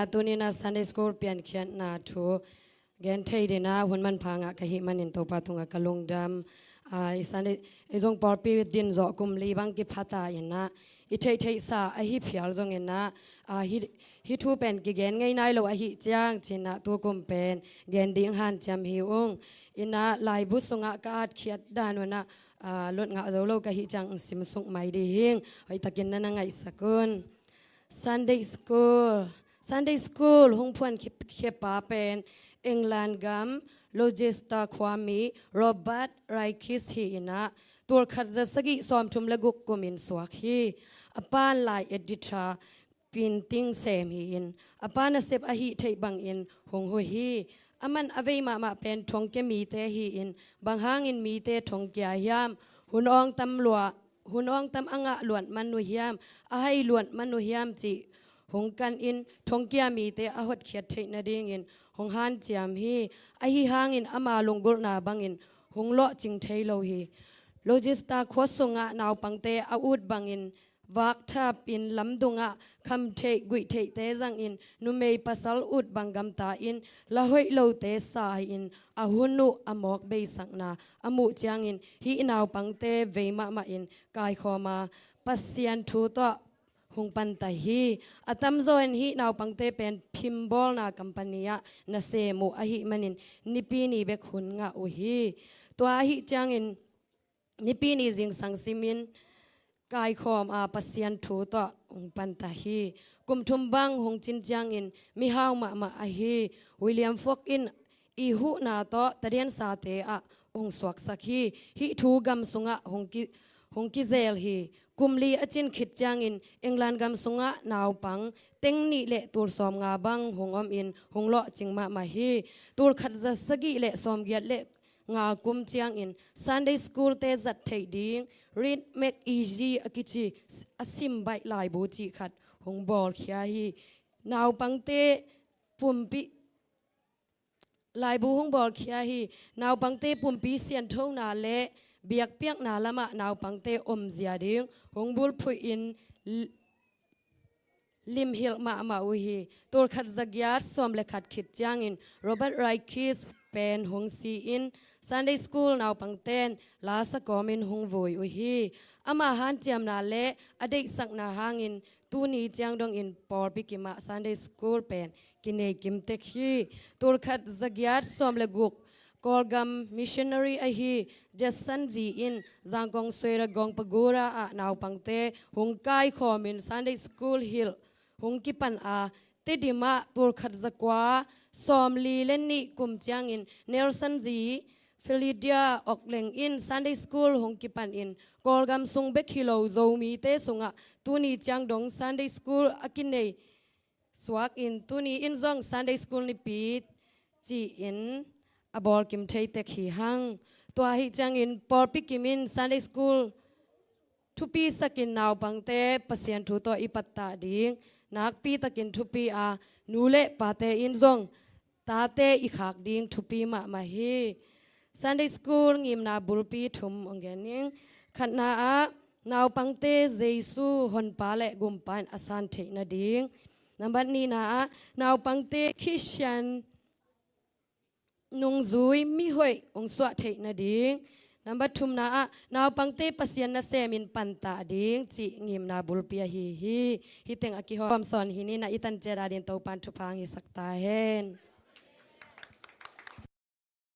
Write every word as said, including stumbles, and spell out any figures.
Tuni-in ah Sunday School piankhiatna thu gen thei dingin ah hun manpha ngah ka hih manin Topa tungah ka lungdam. Ah, i Sunday, i zong pawlpi din zawh kum li bang kipha ta in ah, i theihtheihsa ahi phial zongin ah, ah, hih, hih thu pen kigen ngei nai lo ahih ciang ci-in ah tukum pen gen ding hanciam hi ung. In ah laibu sungah ka atkhiat dan un ah, ah, lut ngah zo lo ka hih ciang sim suk mai ding hi ing. Hoihtakin na na ngaihsak un. Sunday School. Sunday School hong phuankhia pa pen England gam Gloucester khuami Robert Raikes hi in ah, tulkhat za sagih sawmthum le guk kumin suak hi. A pa'n lai editor, printing sem hi in, a pa nasep ahih theih bangin hong huh hi. Aman a vei mahmah pen thongkia mite hi in, bang hangin mite thongkia hiam, hun awng tam lua, hun awng tam a ngah luat man uh hiam, a hai luat man uh hiam cih hong kan in, thongkia mite a hotkhiat theih nadingin hong hanciam hi. Ahi hangin ama lunggulhna bangin hong lawhcing thei lo hi. Gloucester khua sungah naupangte a ut bangin vakthap in, lamdungah khamtheih guihtheihte zangin, numei pasal ut bang gamta in, la hoih lote sa in, a hun uh a mawk beisakna a muh ciangin hih naupangte vei mahmah in kaikhawm a, Pasian thu tawh hong panta hi. A tamzaw in hih naupangte pen phimbawlna company ah nasem uh ahih manin Nipi ni bek hun ngah uh hi. Tua ahih ciangin Nipi ni zingsang simin kaikhawm a, Pasian thu tawh hong panta hi. Kum thum bang hong cin ciangin mihau mahmah ahi William Fox in i huhna tawh tadiansate ah hong suaksak hi. Hih thu gam sungah hong ki, hong kizel hi. Kum li a cin khit ciangin England gam sungah naupang teng nih le tul sawmnga bang hong om in hong lawhcing mahmah hi. Tulkhat za sagih le sawmgiat le nga kum ciangin Sunday School te zat theih ding Read Make Easy a kici a sim baih laibu cih khat hong bawlkhia hi. Naupangte pumpi, laibu hong bawlkhia hi. Naupangte pumpi sianthona le biakpiakna lamah naupangte omzia ding hong bulphuh in l-, limhilh mahmah uh hi. Tulkhat za giat sawm le khat khit ciangin Robert Raikes pen hong si in Sunday School naupangten lasa kawmin hong vui uh hi. Ama hanciamna le a deihsakna hangin tuni ciang dongin pawlpi kimah Sunday School pen kinei kimtek hi. Tulkhat za giat sawm le guk Kawlgam missionary ahi Judson zi in Zangkong Suaira Gongpagura ah naupangte hong kaikhawmin Sunday School hilh hong kipan a, Tedim ah tulkhat za kua sawmli le nih kum ciangin Nelson zi Felidia Okleng in Sunday School hong kipan in Kawlgam sung bek hi lo Zomite sungah tuni ciang dong Sunday School a kinei suak in tuni in zong Sunday School Nipi ci-in a bawlkim theitek hi hang. Tua ahih ciangin pawlpi kimin Sunday School thupisakin naupangte Pasian thu tawh i pattah ding nakpitakin thupi a, nu le pate in zong tate i khak ding thupi mahmah hi. Sunday School ngimna bulpi thum hong gen ning. Khatna ah naupangte Jesu honpa le gumpa in a san theih nading. Nambat nihna ah naupangte Khristian nungzui mihoih hong suah theih nading. Nambat thumna ah naupangte Pasian nasemin pantah ding cih ngimna bulpi ahi hi. Hih teng a kihawm sawn hi ni. Na i tan ciat adin Topan thupha hong hisak ta hen.